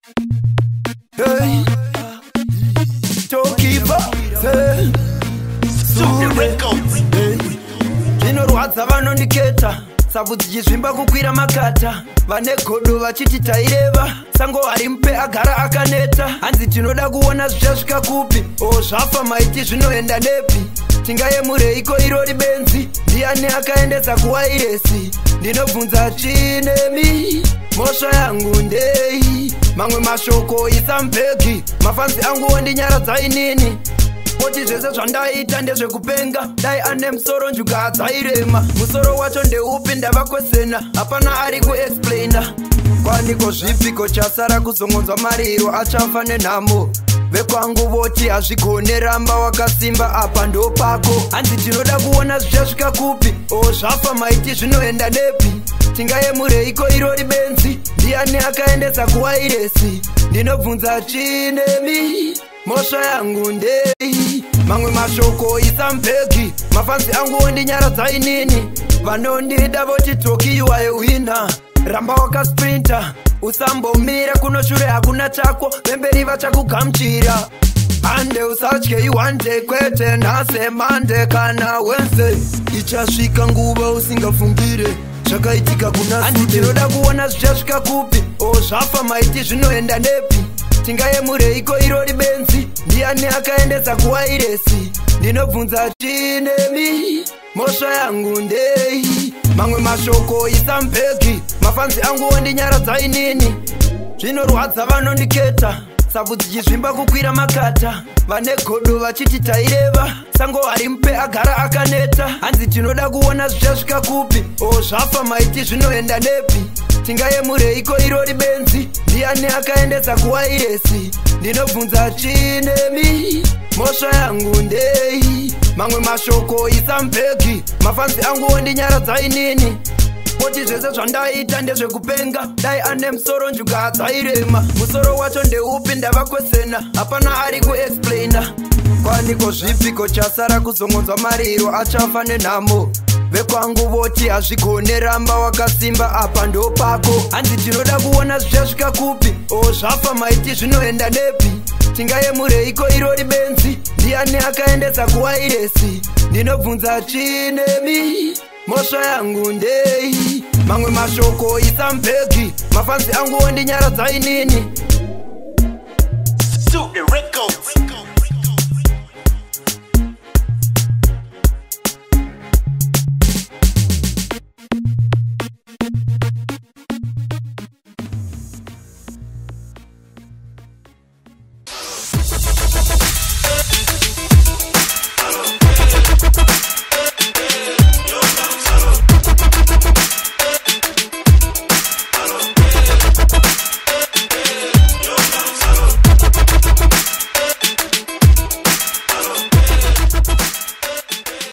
Hey, Tokipa, hey, Records. Hey. Zvinorwadza vanondiketa, sabvu dzichizvimba kukwira makata. Vane godo vachiti taireva, sango harimupe agara akaneta. Hanzi tinoda kuona zvichasvika kupi, o zvafa maiti zvinoenda nepi? Tingayemureiko irori benzi? Ndiani akaendesa kuwairesi? Ndinobvunza chinemi, mhosva yangu ndei? Mamwe mashoko isamubhegi, mafanzi angu ondinyaradza inini. Oti zvese zvandaita ndezvekupenga, dai ane musoro njuga dzairema. Musoro wacho ndeupi? Ndavakwesena, hapana ari kuexplaina. Kwaniko zvipiko chasara kuzongonzwa mariro, achafa nenhamo. Vekwangu voti hazvigone, ramba wakasimba, apa ndopako. Hanzi tinoda kuona zvichasvika kupi, o zvafa maiti zvinoenda nepi? Tingayemureiko irori benzi? Ndiani akaendesa kuwairesi? Ndinobvunza chinemi, mhosva yangu ndei? Mamwe mashoko isamubhegi, mafanzi angu ondinyaradza inini. Vanondida voti Toki, you are winner, ramba wakasprinta, usambomira kunoshure, hakuna chako, vemberi vachakugamuchira. Ande usatye, iwande, kwete nhase, Monday kana Wednesday, ichasvika nguva usingafungire zvakaitika kuna. Handi tinoda kuona zvichasvika kupi, o zvafa maiti zvinoenda nepi? Tingayemureiko irori benzi? Ndiani akaendesa kuwairesi? Ndinobvunza chinemi, mhosva yangu ndei? Mamwe mashoko isamubhegi, mafanzi angu ondinyaradza inini. Zvinorwadza vanondiketa, sabvu dzichizvimba kukwira makata. Vane godo vachiti taireva, sango harimupe agara akaneta. Hanzi tinoda kuona zvichasvika kupi, o zvafa maiti zvinoenda nepi? Tingayemureiko irori benzi? Ndiani akaendesa kuwairesi? Ndinobvunza chinemi, mhosva yangu ndei? Mamwe mashoko isamubhegi, mafanzi angu ondinyaradza inini. Oti zvese zvandaita ndezvekupenga, dai ane musoro njuga dzairema. Musoro wacho ndeupi? Ndavakwesena, hapana ari kuexplaina. Kwaniko zvipiko chasara kuzongonzwa mariro, achafa nenhamo. Vekwangu voti hazvigone, ramba wakasimba, apa ndopako. Hanzi tinoda kuona zvichasvika kupi, o zvafa maiti zvinoenda nepi? Tingayemureiko irori benzi? Ndiani akaendesa kuwairesi? Ndinobvunza chinemi, mhosva yangu ndei? Mamwe mashoko isamubhegi, mafanzi angu ondinyaradza inini. Records.